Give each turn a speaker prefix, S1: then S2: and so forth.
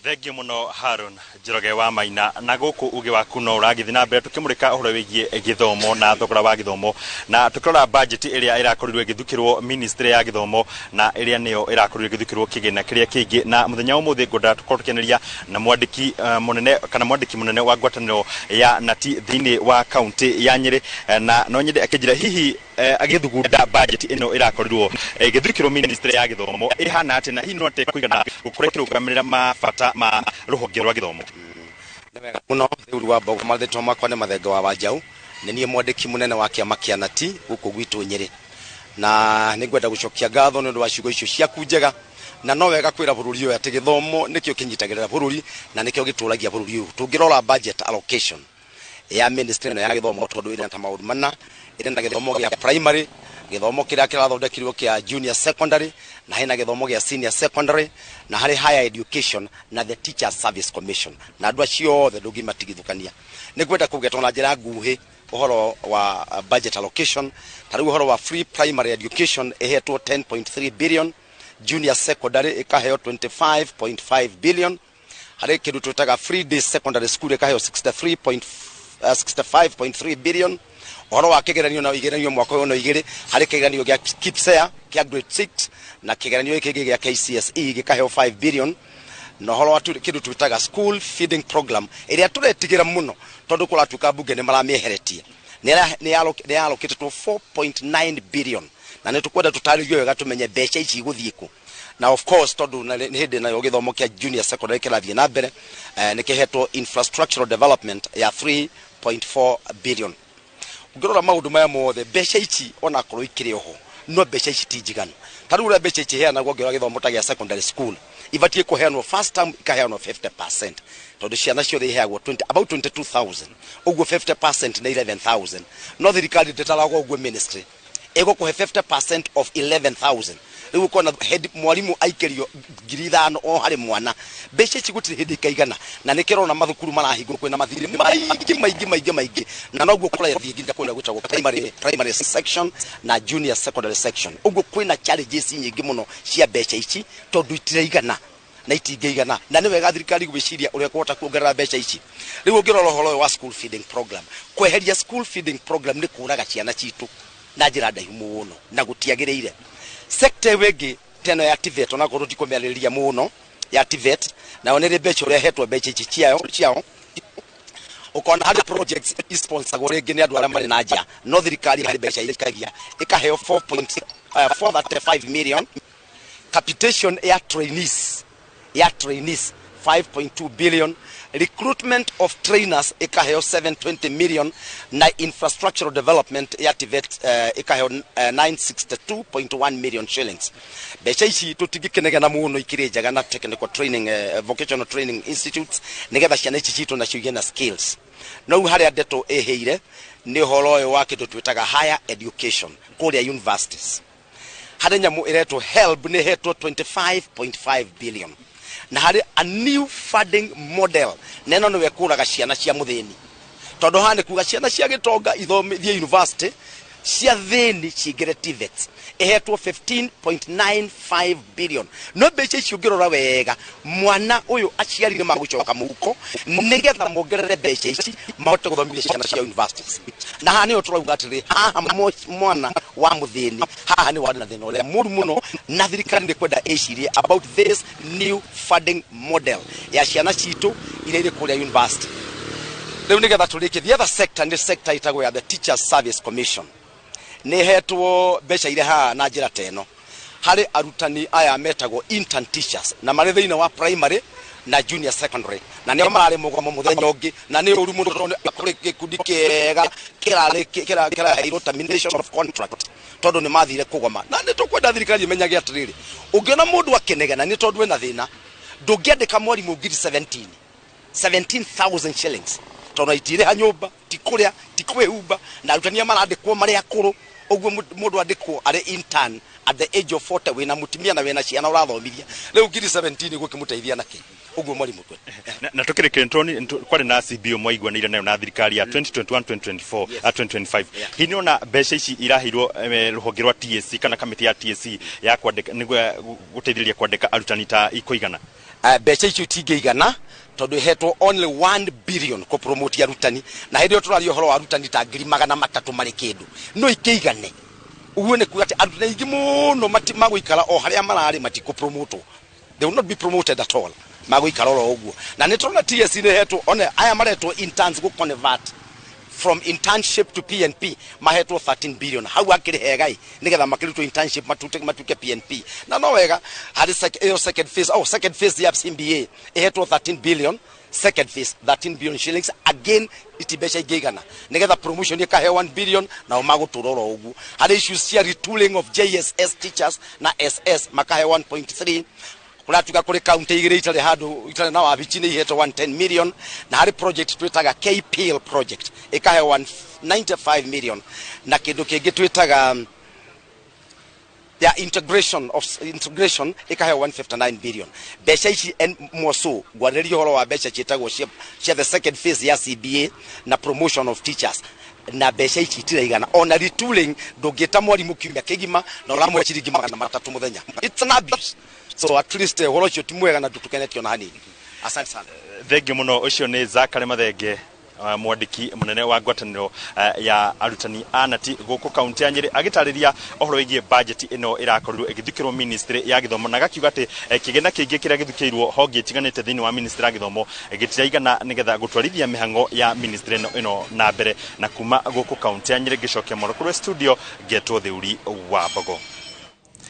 S1: Thengiũ mũno, Haron Njoroge wa Maina. Na gũkũ uge waku no ũragĩthiĩ na mbere tũkĩmũrĩka ũhoro wĩgiĩ gĩthomo na thogora wa gĩthomo, na tũkĩrora budget ĩrĩa ĩrakorirwo ĩgĩthukĩrwo ministry ya gĩthomo, na ĩrĩa nĩyo ĩrakorirwo ĩgĩthukĩrwo kĩgĩna kĩrĩa kĩingĩ. Na mũthenya wa ũmũthĩ ngwendaga tũkorwo tũkĩanĩria na mwandĩki mũnene kana mwandĩki mũnene wa ngwatanĩro ya Nati thĩinĩ wa kaunti ya Nyĩrĩ, na no nyende akĩnjĩra hihi agĩthugunda budget ĩno ĩrakorirwo ĩgĩthukĩrwo ministry ya gĩthomo ĩhana atĩ, na hihi no atĩ kũigana gũkorwo ĩkĩrũgamĩrĩra mabata ma rũhonge rwa gĩthomo.
S2: Nĩ wega mũno. Rĩu wa mbogo, marĩtwa makwa nĩ Mathenge wa Wanjaũ, nĩ niĩ mwandĩki mũnene wa kĩama kĩa Nati gũkũ gwitũ Nyĩrĩ, na nĩ ngwenda gũcokia ngatho nĩ ũndũ wa ciugo icio ciaku njega. Na no wega kwĩra bũrũri ũyũ atĩ gĩthomo nĩkĩo kĩnyitagĩrĩra bũrũri na nĩkĩo gĩtũragia bũrũri ũyũ. Tũngĩrora budget allocation ya ministry ĩno ya gĩthomo, tondũ ĩrĩ ta maũndũ mana: ĩrĩ na gĩthomo gĩa primary, gĩthomo kĩrĩa kĩrathondekirwo kĩa junior secondary, na hena gĩthomo gĩa senior secondary, na harĩ higher education na the Teachers Service Commission, na andũ acio othe ndũngĩmatigithũkania. Nĩ ngwenda kũgetwo na njĩra nguhĩ ũhoro wa budget allocation. Ta rĩu ũhoro wa free primary education ĩhetwo 10.3 billion, junior secondary ĩkaheo 25.5 billion, harĩ kĩndũ twĩtaga free day secondary school ĩkaheo 63 point, 65.3 billion. Ũhoro wa kĩgeranio na igeranio mwaka ũyũ no igĩrĩ, harĩ kĩgeranio gĩa KPSEA kĩa grade 6 na kĩgeranio gĩkĩ kĩngĩ gĩa KCSE gĩkaheo 5 billion. Na ũhoro wa kĩndũ twĩtaga school feeding program, ĩrĩa tũretigĩra mũno tondũ kũratuĩka mbunge nĩ maramĩeheretie, nĩ yalokĩtwo 4.9 billion, na nĩ tũkwenda tũtarĩrio wega tũmenye mbeca ici igũthiĩ kũ. Na of course, tondũ na nĩ hĩndĩ nayo gĩthomo kĩa junior secondary kĩrathiĩ na mbere, nĩ kĩhetwo infrastructural development ya 3.4 billion. Ũngĩrora maũndũ maya mothe, mbeca ici onakorwo ikĩrĩ oho, no mbeca ici ti njiganu. Ta rĩu ũrĩa mbeca ici iheanagwo, ngĩrora gĩthomo ta gĩa secondary school ibatiĩ kũheanwo first term ikaheanwo 50%, tondũ ciana ciothe iheagwo 20, about 22,000, ũguo 50% nĩ 11,000. No thirikari ndĩtaragwo ũguo, ministry ĩgũkũhe 50% of 11,000. Rĩu ũkona head mwarimũ aikĩrio 5,000 o harĩ mwana. Mbeca ici gũtirĩ hĩndĩ ikaigana, na nĩ kĩrona mathukuru marahingũrwo kwĩna mathirĩ maingĩ maingĩ maingĩ maingĩ, na noguo kũrathiĩ nginya kũrĩa gwĩtagwo primary section na junior secondary section. Ũguo kwĩna challenges nyingĩ mũno cia mbeca ici, tondũ itiraigana na itingĩigana, na nĩ wega thirikari gwĩciria ũrĩa kũhota kuongerera mbeca ici. Rĩu ũngĩrora ũhoro ũyũ wa school feeding program, kweheria school feeding program nĩ kũraga ciana citũ na njĩra ndaihu mũno na gũtiagĩrĩire. Sector ĩyo ĩngĩ teno ya TVET, onakorwo tikũmĩarĩrĩria mũno ya TVET, nayo nĩ rĩ mbeca ũrĩa hetwo mbeca ici ciao. Ũkona harĩ projects isponsagwo rĩngĩ nĩ andũ arĩa marĩ na nja, no thirikari harĩ mbeca ikagia ĩkaheo 4.435 million. Capitation ya trainees 5.2 billion, recruitment of trainers ikaheo 720 million, na infrastructural development ya TVET ikaheo 962.1 million shillings. Mbeca ici tũtingĩkĩnegena mũno, ikĩrĩ njega na technical training, vocational training institutes, nĩgetha ciana ici citũ nacio igĩe na skills. No rĩu harĩa ndeto ĩhĩire nĩ ũhoro ũyũ wa kĩndũ twĩtaga higher education kũrĩa universities. Harĩ nyamũ ĩretwo HELB, nĩ hetwo 25.5 billion, na harĩ a new funding model, na ĩno nĩwe kũraga ciana cia mũthĩni, tondũ haha nĩ kuga ciana cia gĩtonga ithomithie university, cia thĩni cingĩre TVET. Ĩhetwo 15.95 billion. No mbeca icio ũngĩrora wega, mwana ũyũ aciari nĩ magũcoka mũhuko nĩgetha mongerere mbeca ici mahote gũthomithia ciana cia universities. Na haha nĩho tũrauga atĩrĩ, haha mwana wa mũthĩni haha nĩ warĩ na thĩna ũrĩa mũru mũno, na thirikari nĩ kwenda ĩcirie about this new funding model ya ciana citũ iria irĩ kũrĩa university. Rĩu nĩgetha tũrĩkie, the other sector nĩ sector ĩtagwo ya the Teachers Service Commission. Nĩ hetwo mbeca iria haha na njĩra ta ĩno: harĩ arutani aya metagwo intern teachers, na marĩ thĩinĩ wa primary na junior secondary, na nĩo mararĩ mũgomo mũthenya ũngĩ, na nĩ ũru mũno tondũ kũrĩ gĩkundi kĩega kĩrarĩ kĩraheirwo termination of contract tondũ nĩ mathire kũgoma. Na nĩ tũkwenda thirikari ĩmenyage atĩrĩrĩ, ũngĩona mũndũ akĩnegena nĩ tondũ ena thĩna. Ndũngĩandĩka mwarimũ ngiri 17 17,000 shillings, tondũ itirĩha nyũmba, ti kũrĩa, ti kwĩhumba, na arutani aya marandĩkwo marĩ akũrũ. Ũguo mũndũ andĩkwo arĩ intern at the age of 40, wĩna mũtumia na wĩna ciana ũrathomithia, rĩu ngiri 17 gũkĩmũteithia nakĩ? Ũguo mwarimũ twe
S1: Na tukĩrĩkĩria, kwarĩ na CBO mwaiguanĩire nayo na thirikari ya 2021 2024 2025. Hihi nĩona mbeca ici iraheirwo rũhonge rwa TSC kana kamĩtĩ ya TSC ya kwandĩka nĩguo gũteithĩrĩria kwandĩka arutani ta ikũigana?
S2: Mbeca icio itingĩigana tondũ ihetwo only 1 billion kũ promote arutani, na hĩndĩ ĩyo tũraria ũhoro wa arutani ta 300,000 marĩ kĩndũ, no ikĩigane. Ũguo nĩ kuga atĩ arutani aingĩ mũno magũikara o harĩa mararĩ, matikũ-promotwo, they will not be promoted at all, magũikara oro ũguo. Na nĩ tũrona TSC nĩ hetwo one aya maretwo interns gũ convert from internship to PNP, mahetwo 13 billion. Hau akĩrĩ hega ĩ, nĩgetha makĩrutwo internship matuke PNP, na no wega harĩ ĩyo second phase. Oh, second phase ya CBA ĩhetwo 13 billion, second phase 13 billion shillings again, iti mbeca ingĩigana nĩgetha promotion ĩkaheo 1 billion, nao magũtũra oro ũguo. Harĩ issues cia retooling of JSS teachers na SS, makaheo 1.3. Kũratuĩka kũrĩ kaunti igĩrĩ itarĩ handũ, itarĩ na wabici, nĩ ihetwo 110 million. Na harĩ project twĩtaga KPL project, ĩkaheo 195 million. Na kĩndũ kĩngĩ twĩtaga ya integration of integration, ĩkaheo 159 billion. Mbeca ici and more so ngwarĩrĩria ũhoro wa mbeca ciĩtagwo cia the second phase ya CBA na promotion of teachers, na mbeca ici itiraigana. Ona retooling, ndũngĩta mwarimũ kiumia kĩgima na ũramũhe ciringi 300 mũthenya. It's an abuse. So at least ũhoro ũcio ti mwega na ndũtũkenetio na hanini. Asante sana.
S1: Thengiũ mũno. Ũcio nĩ Zakary Mathenge, mwandĩki mũnene wa ngwatanĩro ya arutani a nati gũkũ kaunti ya Nyĩrĩ, agĩtarĩria ũhoro wĩgiĩ budget ĩno ĩrakorirwo ĩgĩthukĩrwo ministry ya gĩthomo, na gakiuga atĩ kĩgĩna kĩingĩ kĩrĩa gĩthukĩirwo honge itiganĩte thĩinĩ wa ministry ya gĩthomo gĩtiraigana nĩgetha gũtwarithia mĩhang'o ya ministry ĩno na mbere. Na kuma gũkũ kaunti ya Nyĩrĩ, ngĩcokia moro kũrĩ studio, ngetwo Thĩuri wa Mbogo.